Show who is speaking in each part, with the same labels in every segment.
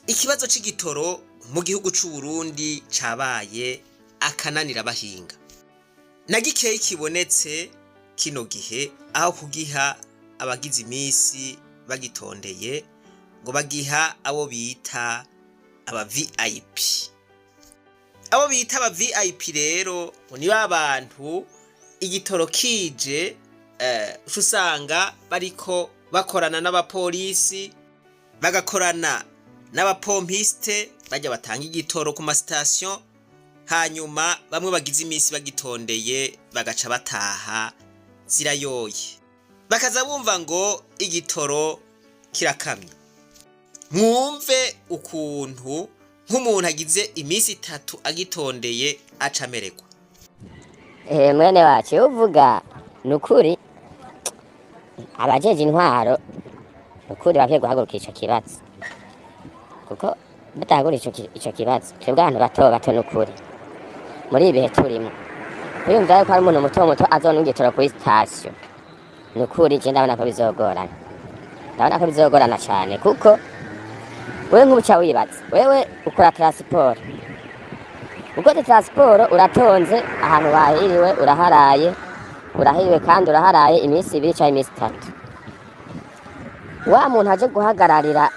Speaker 1: Ikibazo c'igitoro mu gihugu c'u Burundi cabaye akananira abahinga. Na gikeyi kibonetse kino gihe aho kugiha abagize imisi bagitondeye ngo bagiha abo bita aba VIP. Abo bita aba VIP rero ngo ni ba bantu igitoro kije uca usanga bariko bakorana n'abapolisi, bagakorana n'abapompiste bajya batanga igitoro ku masitasiyo, hanyuma bamwe bagize iminsi bagitondeye bagaca bataha zirayoye, bakaza bumva ngo igitoro kirakamye. Mwumve ukuntu nk'umuntu agize iminsi 3 agitondeye aca amererwa.
Speaker 2: Mwene wacu, iyo uvuga ni ukuri, abajeje intwaro ni ukuri bakwiye guhaguruka ico kibazo, kuko batahagurukije ico kibazo, twebwe abantu bato bato, ni ukuri muri ibi bihe turimo, kwiyumvira yuko hari umuntu muto muto azonwa igitoro kuri sitasiyo, ni ukuri je ndabona ko bizogorana, ndabona ko bizogorana cane, kuko wewe nk'ubuca wibaza, wewe ukora transport, ukoze transport, uratonze ahantu wahiriwe, uraharaye, urahiriwe kandi uraharaye iminsi 2 canke iminsi 3. Wa muntu aje guhagararira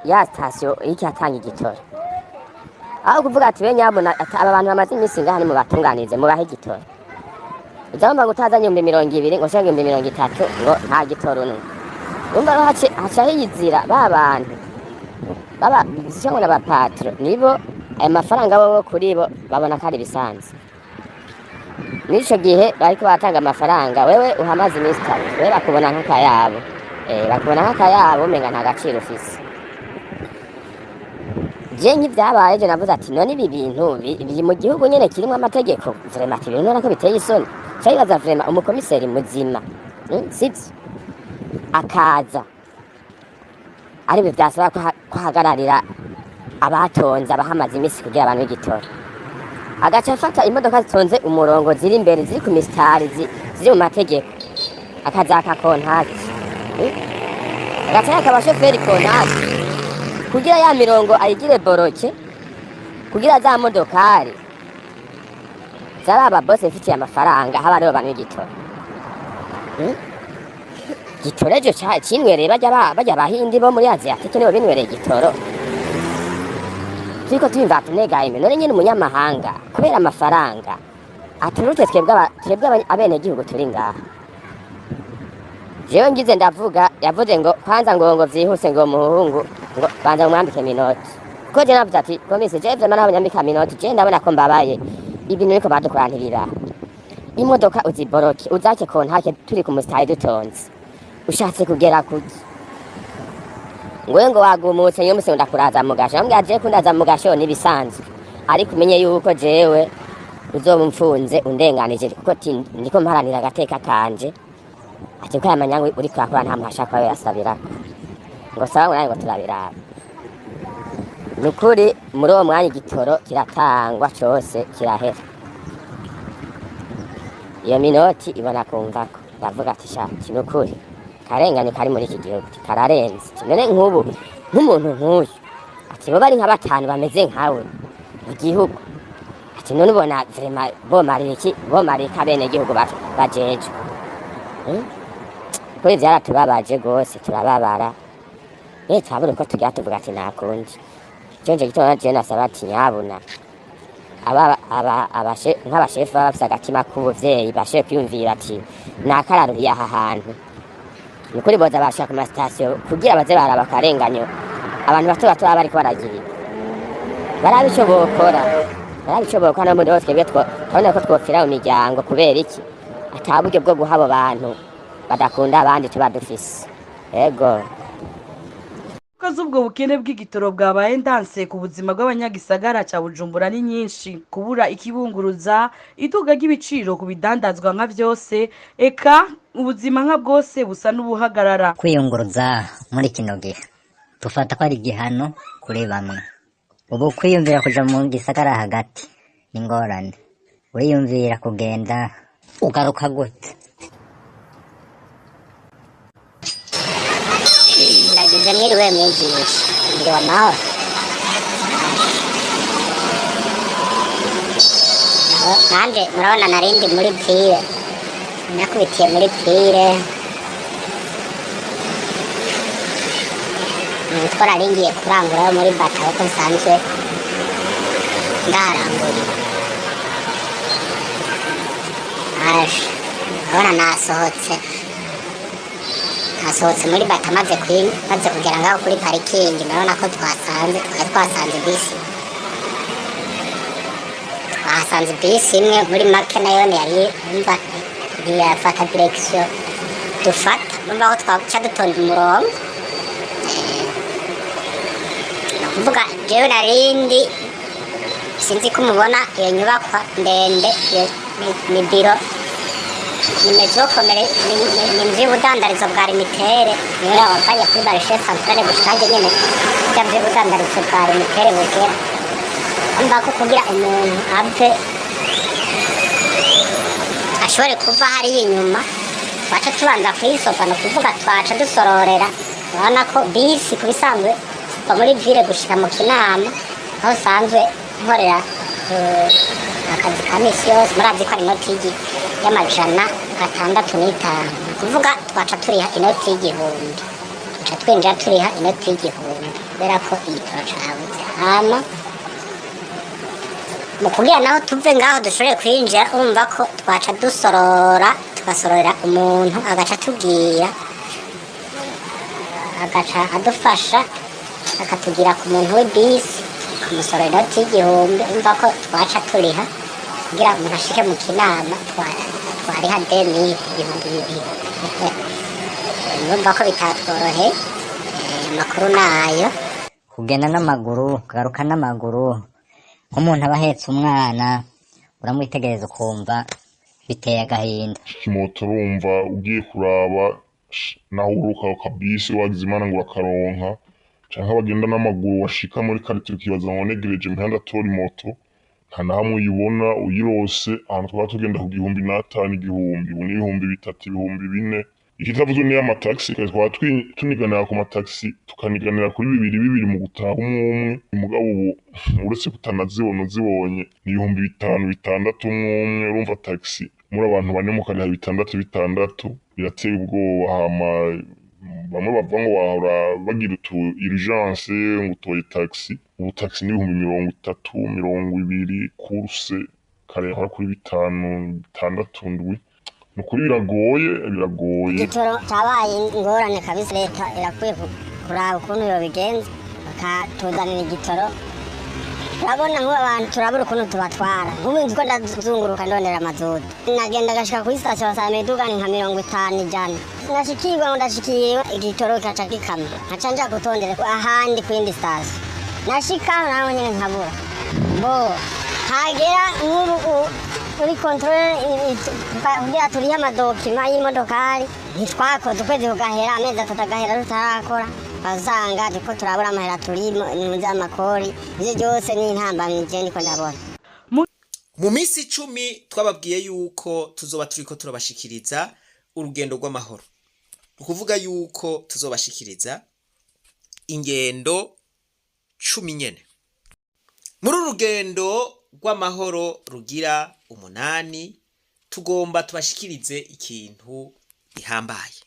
Speaker 2: ya sitasiyo iriko atanga igitoro, aho kuvuga ati: "Be nyabuna, ati aba bantu bamaze iminsi ngaha, nimubatunganirize, mubahe igitoro," uza wumva ngo utazanye 20,000 ngo canke 30,000 ngo nta gitoro unwe. Urumva rero haca hiyizira ba bantu baba cyangwa n'abapatro, nibo ayo mafaranga bobo kuri bo babona ko ari ibisanzwe. N'ico gihe bariko baratanga amafaranga, wewe uhamaze iminsi 3, wewe bakubona nk'akayabo, bakubona nk'akayabo, umenga nta gaciro ufise. Je nk'ivyabaye ejo navuze ati: "None ibi bintu biri mu gihugu nyene kirimwo amategeko vraiment?" Ati: "Ibintu none ko biteye isoni." Ca bibaza vraiment umukomiseri muzima, sivyo, akaza aribyo vyasaba ko ahagararira abatonze, abahamaze imisi kugira abantu b'igitoro, agaca afata imodoka zitonze umurongo, ziri imbere, ziri ku misitari, ziri mu mategeko, akazaka contact, Agaca yaka abashoferi contact kugira ya mirongo ayigire bloqué, kugira za modokari zaba aba boss bifitiye amafaranga haba aribo banywa igitoro. Gitoro ejo cinwereye barya bahindi bo muri Asiatique, nibo binwereye igitoro. Turiko tuyumva tunegaye, none nyene umunyamahanga kubera amafaranga aturute, twebwe abenegihugu turi ngaha. Jewe ngize ndavuga, yavuze ngo kwanza ngo vyihuse, ngo muhungu ngo banza mwambike menottes, kuko je navuze ati: "Commissaire, jewe vraiment naho nyambika menottes, je ndabona ko mbabaye. Ibintu niko badukora ntibiraha. Imodoka uziboroke, uzake contact, turi ku musitari dutonze, ushatse kugera kuki?" Ngwe ngo wagumutse, niyo musi ndakuraza mu gasho. Ambwira je kundaza mu gasho nibisanzwe, ariko umenye yuko jewe uzoba umfunze undenganije, kuko ndiko mparanira agateka kanje. Ati ko aya manyangu uriko urakora nta muntu ashaka kuba yasabirako. Ngo sawa, ngo nawe ngo turabiraba. Nukuri muri uwo mwanya igitoro kiratangwa cose kirahera, iyo menottes ibona kumvako. Ndavuga ati: "Shati nukuri karengane kari muri iki gihugu kararenze." Ati: "None nk'ubu nk'umuntu nk'uyu," ati, "bo bari nka batanu bameze nkawe mu gihugu," ati, "none ubona vraiment bomarira iki, bomarira iki abenegihugu bajejwe?" Kuri vyaratubabaje gose, turababara. Turabura uko tugira, tuvuga ati nta kundi. Ico gituma jewe nasaba ati nyabuna aba aba abashe nk'abashefu baba bafise agatima k'ubuvyeyi, bashoboye kwiyumvira ati nakararuriye aha hantu, ni ukuri boza bashira ku masitasiyo kugira baze baraba akarenganyo abantu bato bato baba bariko baragirirwa, barabe ico bokora, barabe ico bokora. N'ubundi ho twebwe turabona ko twopfira mu miryango. Kubera iki? Ata buryo bwo guha abo bantu badakunda abandi tuba dufise. Ego.
Speaker 3: Ingaruka z'ubwo bukene bw'igitoro bwabaye ndanse ku buzima bw'abanyagisagara ca Bujumbura ni nyinshi: kubura ikibunguruza, iduga ry'ibiciro ku bidandazwa nka vyose, eka ubuzima nka bwose busa n'ubuhagarara.
Speaker 4: Kwiyunguruza muri kino gihe dufata ko ari igihano kuri bamwe. Ubu kwiyumvira kuja mu gisagara hagati ni ingorane, uriyumvira kugenda ugaruka gute?
Speaker 5: Ndagize mwiriwe mwigisha, mwiriwe amahoro.
Speaker 2: Nanje murabona narindi muri ville, nakubitiye muri ville, nitwo naringiye kurangura muri bata kuko nsanzwe ndaharangurira. Aje urabona nasohotse, nasohotse muri bata maze kugera ngaho kuri parikingi. Murabona ko twari twasanze bisi, twahasanze bisi imwe muri make nayo yari umva ntiyafata direction dufata, urumva ko twaca dutonda umurongo. Ni ukuvuga jewe narindi, sinzi ko mubona iyo nyubakwa ndende, iyo ni biro, ni maison comere, ni inzu y'ubudandarizo bwa limitere, niyo wavanye kuri marché centrale gushika harya nyene bya nzu y'ubudandarizo bwa limitere bugera. Urumva ko kugira umuntu ave ashobore kuva hariya inyuma twaca tubanza kuyisopa, ni ukuvuga twaca dusororera. Urabona ko bisi ku bisanzwe kuva muri ville gushika mu Kinama aho usanzwe nkorera akazi ka misi yose, murazi ko ari inoti y'605, ni ukuvuga twaca turiha inoti y'1000, tuca twinjira turiha inoti y'1000 kubera ko igitoro cabuze. Hama mu kugira naho tuve ngaho dushobore kwinjira, urumva ko twaca dusorora, tugasororera umuntu agaca atubwira, agaca adufasha akatubwira ku muntu w'ibisi tukamusorora inoti y'1000. Urumva ko twaca turiha kugira umuntu ashike mu Kinama, twariha 2000, 2000. Urumva ko bitatworoheye. Amakuru nayo
Speaker 4: kugenda n'amaguru, kugaruka n'amaguru, nk'umuntu aba ahetse umwana uramwitegereza ukumva biteye agahinda.
Speaker 5: Ikimoto urumva ugiye kuraba naho uruka kabisi wagize Imana ngo urakaronka, canke abagenda n'amaguru washika muri quartier ukibaza ngo negereje imihanda atora imoto, nta na hamwe uyibona. Uyirose ahantu twaba tugenda ku 1500, 1000, ubu ni 3000, 4000. Ikitavuzwe niyo amataxi, kare twaba tuniganira ku mataxi, tukaniganira kuri bibiri bibiri mu gutaha umwe umwe, mugabo ubu uretse kutanazibona, uzibonye ni 5000, 6000 umwe umwe. Urumva taxi muri abantu bane mukariha bitandatu bitandatu, birateye ubwoba. Hama bamwe bavuga ngo bahora bagira utu urgence ngo utoye taxi, ubu taxi ni 30,000, 20 course, kare yahora kuri 5, 6, 7. Ni ukuri biragoye, biragoye.
Speaker 2: Igitoro cyabaye ingorane kabisa, leta irakwiye kuraba ukuntu yobigenza bakatuzanira igitoro. Urabona nk'ubu abantu turabura ukuntu tubatwara. Nk'ubu nzi ko ndazunguruka ndondera amazutu, nagenda gashika kuri sitasiyo basanga imiduga ni nka 50, 100, nashikirwa ngo ndashikiriwe igitoro kikaca kikama, nkaca nja gutondera ahandi ku yindi sitasiyo, nashikaho naho nyene nkabura. Bo hagera nk'ubu kuri contrôle kugira turihe amadocuments y'imodokari, ntitwakoze, ukwezi kugahera, amezi 3 agahera tutarakora, wasanga turiko turabura amahera turi amakori. Ivyo byose ni intambamyi je ndiko ndabona.
Speaker 1: Mu minsi 10 twababwiye yuko tuzoba turiko turabashikiriza urugendo rw'amahoro, ni ukuvuga yuko tuzobashikiriza ingendo 10 nyene. Muri uru rugendo rw'amahoro rugira umunani tugomba tubashikirize ikintu gihambaye.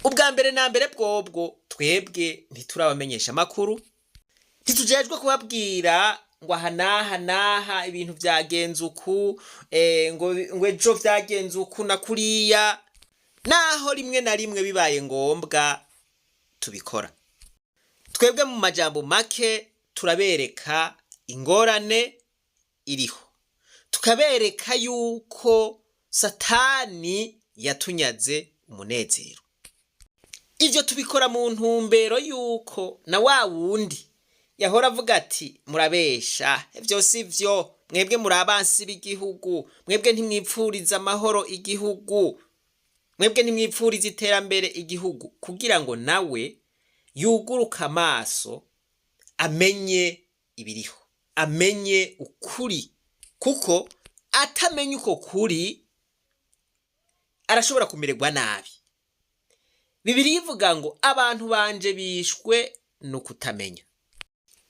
Speaker 1: Ubwa mbere na mbere bwobwo, twebwe ntiturabamenyesha amakuru, ntitujejwe kubabwira ngo aha n'aha n'aha ibintu vyagenze uku, ngo ejo vyagenze uku na kuriya, naho rimwe na rimwe bibaye ngombwa tubikora. Twebwe mu majambo make turabereka ingorane iriho, tukabereka yuko Satani yatunyaze umunezero. Ivyo tubikora mu ntumbero yuko na wa wundi yahora avuga ati murabesha, ivyo si vyo, mwebwe muri abansi b'igihugu, mwebwe ntimwipfuriza amahoro igihugu, mwebwe ntimwipfuriza iterambere igihugu, kugira ngo nawe yuguruke amaso amenye ibiriho, amenye ukuri, kuko atamenye uko kuri arashobora kumererwa nabi. Bibiliya ivuga ngo abantu banje bishwe no kutamenya.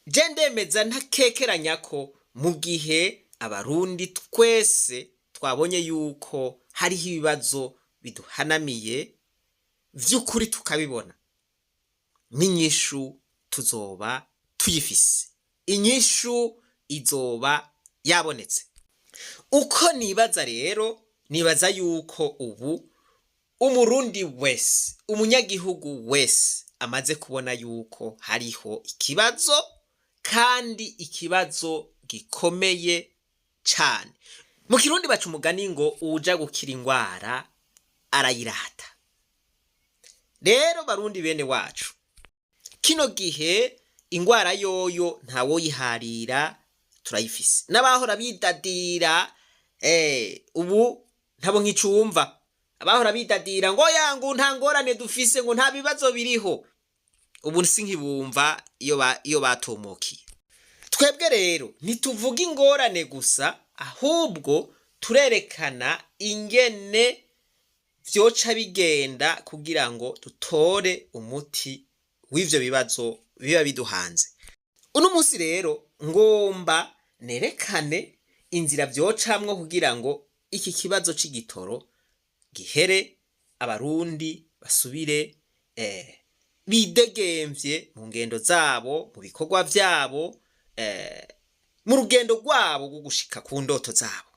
Speaker 1: Je ndemeza ntakekeranya ko mu gihe Abarundi twese twabonye yuko hariho ibibazo biduhanamiye vy'ukuri, tukabibona n'inyishu tuzoba tuyifise, inyishu izoba yabonetse. Uko nibaza rero, nibaza yuko ubu Umurundi wese, umunyagihugu wese amaze kubona yuko hariho ikibazo, kandi ikibazo gikomeye cane. Mu Kirundi baca umugani ngo uwuja gukira ingwara arayirata. Rero Barundi bene wacu, kino gihe ingwara yoyo ntawoyiharira, turayifise. N'abahora bidadira ubu ntabo nkicumva. Abahora bidadira ngo yangu nta ngorane dufise, ngo nta bibazo biriho, ubu sinkibumva iyo batumukiye. Twebwe rero ntituvuga ingorane gusa, ahubwo turerekana ingene vyoca bigenda kugira ngo dutore umuti w'ivyo bibazo biba biduhanze. Uno munsi rero ngomba nerekane inzira vyocamwo kugira ngo iki kibazo c'igitoro gihere, Abarundi basubire bidegemvye mu ngendo zabo, mu bikorwa vyabo, mu rugendo rwabo rwo gushika ku ndoto zabo.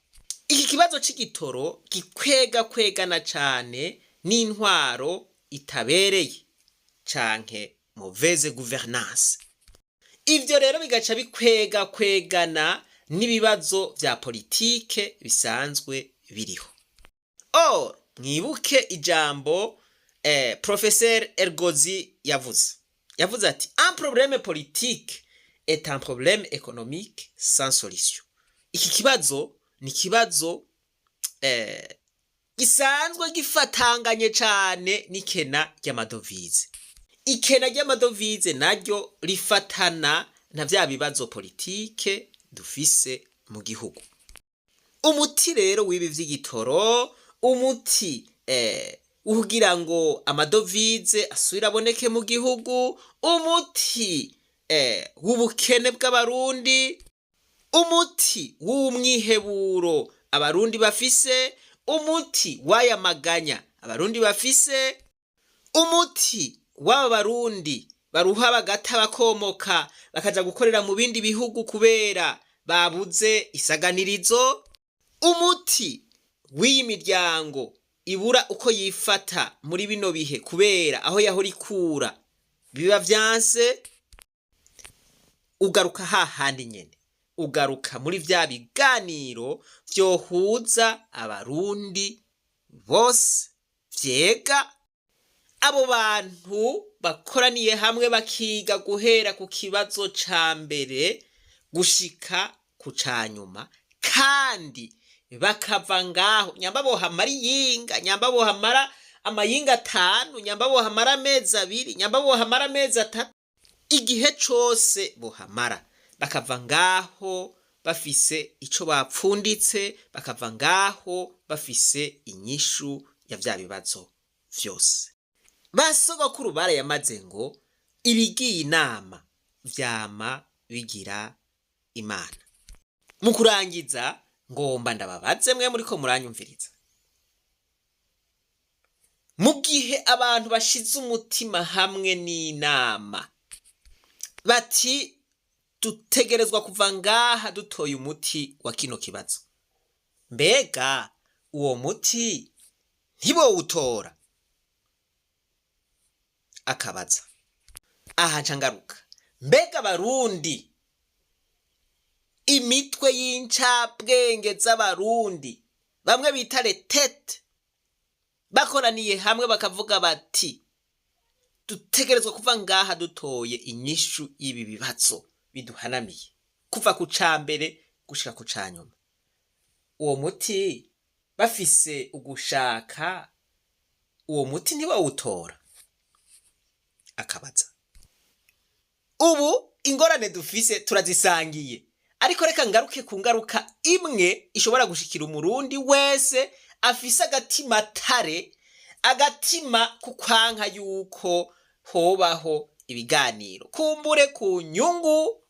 Speaker 1: Iki kibazo c'igitoro gikwega kwegana cane n'intwaro itabereye canke mauvaise gouvernance. Ivyo rero bigaca bikwega kwegana n'ibibazo vya politike bisanzwe biriho. Or mwibuke ijambo professeur Ergozi yavuze ati: "Un problème politique est un problème économique sans solution." Iki kibazo ni kibazo gisanzwe gifatanganye cane n'ikena ry'amadovize. Ikena ry'amadovize naryo rifatana na vya bibazo politike dufise mu gihugu. Umuti rero w'ibi vy'igitoro, umuti kugira ngo amadovize asubire aboneke mu gihugu, umuti w'ubukene bw'Abarundi, umuti w'umwiheburo Abarundi bafise, umuti w'aya maganya Abarundi bafise, umuti w'aba Barundi baruha bagata bakomoka bakaja gukorera mu bindi bihugu kubera babuze isaganirizo, umuti w'iyi miryango ibura uko yifata muri bino bihe kubera aho yahora ikura biba vyanse, ugaruka hahandi nyene, ugaruka muri vya biganiro vyohuza Abarundi bose, vyega abo bantu bakoraniye hamwe, bakiga guhera ku kibazo ca mbere gushika ku ca nyuma, kandi bakava ngaho nyamba bohamara iyinga, nyamba bohamara amayinga 5, nyamba bohamara amezi 2, nyamba bohamara amezi 3, igihe cose bohamara, bakava ngaho bafise ico bapfunditse, bakava ngaho bafise inyishu ya vya bibazo vyose. Basogokuru barayamaze ngo ibigiye inama vyama bigira Imana. Mu kurangiza, ngomba ndababaze mwe muriko muranyumviriza: mu gihe abantu bashize umutima hamwe n'inama bati dutegerezwa kuva ngaha dutoye umuti wa kino kibazo, mbega uwo muti ntibowutora? Akabaza aha nca ngaruka: mbega Abarundi, imitwe y'incabwenge z'Abarundi, bamwe bita les têtes, bakoraniye hamwe bakavuga bati dutegerezwa kuva ngaha dutoye inyishu y'ibi bibazo biduhanamiye kuva ku ca mbere gushika ku ca nyuma, uwo muti bafise ugushaka, uwo muti ntibawutora? Akabaza. Ubu ingorane dufise turazisangiye, ariko reka ngaruke ku ngaruka imwe ishobora gushikira Umurundi wese afise agatima tare, agatima kukwanka yuko hobaho ibiganiro, kumbure ku nyungu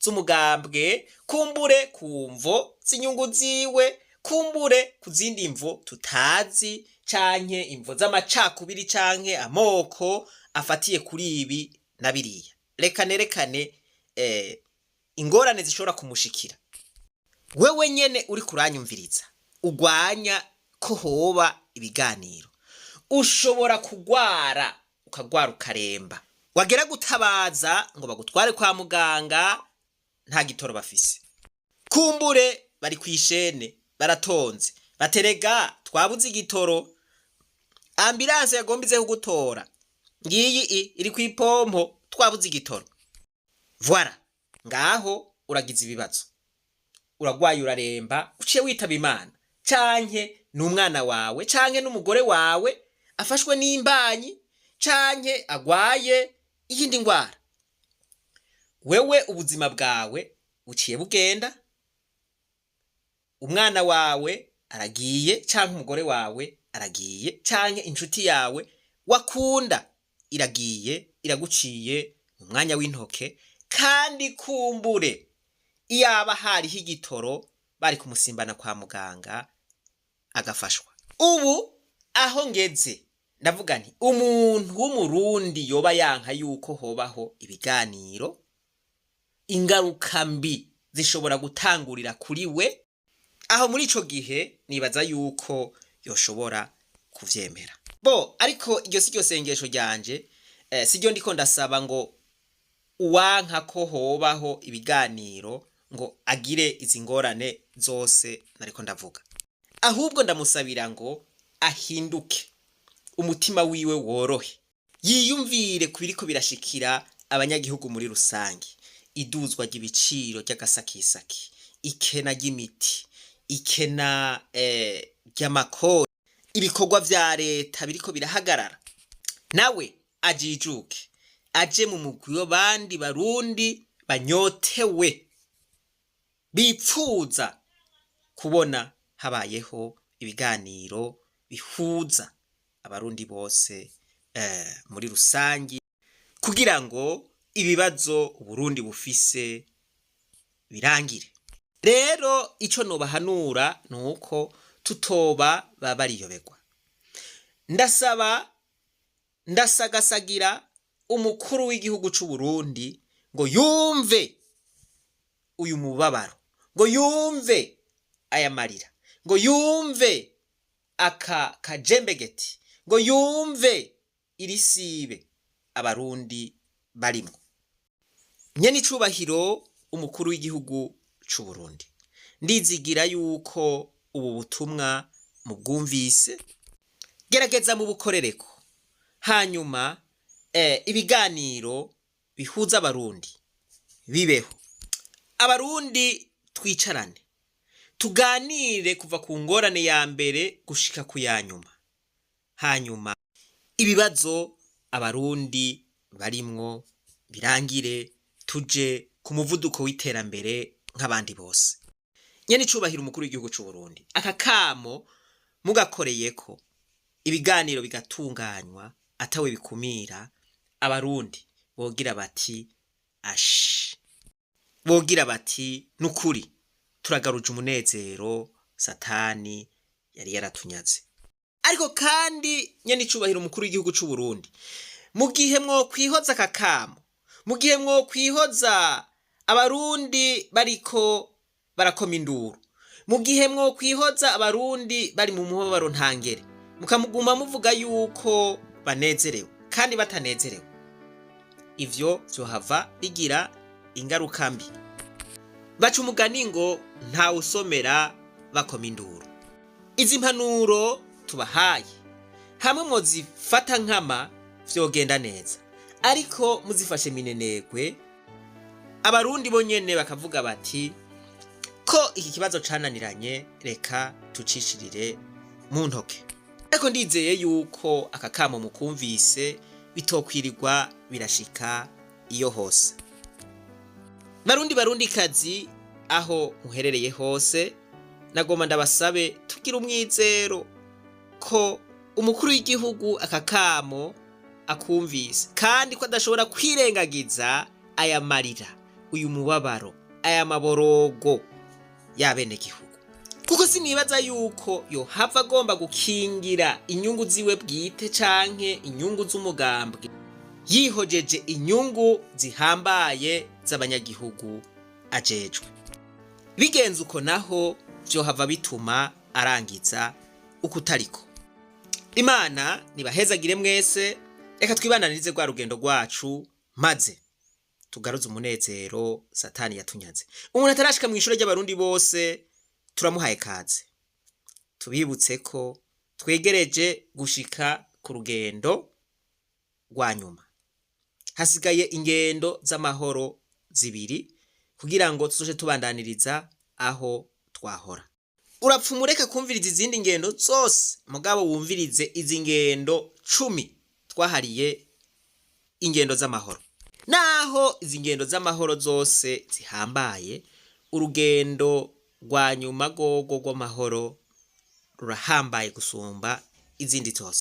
Speaker 1: z'umugambwe canke z'umugambwe, kumbure ku mvo z'inyungu ziwe, kumbure ku zindi mvo tutazi, canke imvo z'amacakubiri canke amoko afatiye kuri ibi na biriya. Reka nerekane ingorane zishobora kumushikira. Wewe nyene uri kuranyumviriza ugwanya ko hoba ibiganiro, ushobora kugwara, ukagwara ukaremba, wagera gutabaza ngo bagutware kwa muganga nta gitoro bafise, kumbure bari kw'ishene baratonze, baterega twabuze igitoro, ambulance yagomba ize kugutora ngiyi iri kw'ipompo, twabuze igitoro. Voilà, ngaho uragize ibibazo, uragwaye, uraremba, uciye witaba Imana, canke n'umwana wawe canke n'umugore wawe afashwe n'imbanyi canke agwaye iyindi ngwara. Wewe ubuzima bwawe buciye bugenda, umwana wawe aragiye canke umugore wawe aragiye canke inshuti yawe wakunda iragiye, iraguciye mu mwanya w'intoke. Kandi kumbure iyaba hariho igitoro bari kumusimbana kwa muganga agafashwa. Ubu aho ngeze ndavuga nti umuntu w'Umurundi yoba yanka yuko hobaho ibiganiro, ingaruka mbi zishobora gutangurira kuri we. Aho muri ico gihe nibaza yuko yoshobora kuvyemera bo, ariko iryo si ryo sengesho ryanje, siryo ndiko ndasaba ngo uwanka ko hobaho ibiganiro ngo agire izi ngorane zose nariko ndavuga. Ahubwo ndamusabira ngo ahinduke, umutima wiwe worohe, yiyumvire ku biriko birashikira abanyagihugu muri rusange: iduzwa ry'ibiciro ry'agasakisaki, ikena ry'imiti, ikena ry'amakori, ibikorwa vya leta biriko birahagarara. Nawe ajijuke, aje mu mugwi w'abandi Barundi banyotewe, bipfuza kubona habayeho ibiganiro bihuza Abarundi bose muri rusangi, kugira ngo ibibazo Uburundi bufise birangire. Rero ico nobahanura ni uko tutoba bariyoberwa. Ndasaba, ndasagasagira umukuru w'igihugu c'u Burundi ngo yumve uyu mubabaro, ngo yumve aya marira, ngo yumve aka kajembegeti, ngo yumve iri sibe Abarundi barimwo. Nyene icubahiro umukuru w'igihugu c'u Burundi, ndizigira yuko ubu butumwa mubwumvise, gerageza mubukorereko, hanyuma ibiganiro bihuza Abarundi bibeho, Abarundi twicarane tuganire kuva ku ngorane ya mbere gushika ku ya nyuma, hanyuma ibibazo Abarundi barimwo birangire, tuje ku muvuduko w'iterambere nk'abandi bose. Nyene icubahiro umukuru w'igihugu c'u Burundi, aka kamo mugakoreyeko, ibiganiro bigatunganywa atawe bikumira, Abarundi bogira bati ashi, bogira bati nukuri turagaruje umunezero Satani yari yaratunyaze. Ariko kandi nyene icubahiro umukuru w'igihugu c'u Burundi, mu gihe mwokwihoza aka kamo, mu gihe mwokwihoza Abarundi bariko barakoma induru, mu gihe mwokwihoza Abarundi bari mu mubabaro ntangere, mukamuguma muvuga yuko banezerewe kandi batanezerewe, ivyo vyohava bigira ingaruka mbi. Baca umugani ngo ntawusomera bakoma induru. Izi mpanuro tubahaye, hamwe mwozifata nkama vyogenda neza, ariko muzifashe minenegwe, Abarundi bo nyene bakavuga bati ko iki kibazo cananiranye, reka tucishirire mu ntoke. Ariko ndizeye yuko aka kamo mukumvise, bitokwirirwa birashika iyo hose. Barundi, Barundi kazi, aho muherereye hose, nagomba ndabasabe tugira umwizero ko umukuru w'igihugu aka kamo akumvise, kandi ko adashobora kwirengagiza aya marira. Uyu mubabaro, aya maborogo y'abenegihugu, kuko sinibaza yuko yohava agomba gukingira inyungu ziwe bwite canke inyungu z'umugambwe yihojeje inyungu zihambaye z'abanyagihugu ajejwe. Bigenze uko naho vyohava bituma arangiza ukutariko. Imana nibahezagire mwese. Reka twibandanirize rwa rugendo rwacu, maze tugaruze umunezero Satani yatunyaze. Umuntu atarashika mu ishure ry'Abarundi bose turamuhaye kaze. Tubibutse ko twegereje gushika ku rugendo rwa nyuma. Hasigaye ingendo z'amahoro zibiri kugira ngo tuzoje tubandaniriza aho twahora. Urapfuma ureka kumviriza izindi ngendo zose, mugabo wumvirize izi ngendo 10 twahariye ingendo z'amahoro. Naho izi ngendo z'amahoro zose zihambaye, urugendo rwa nyuma rwogo rw'amahoro rurahambaye gusumba izindi zose.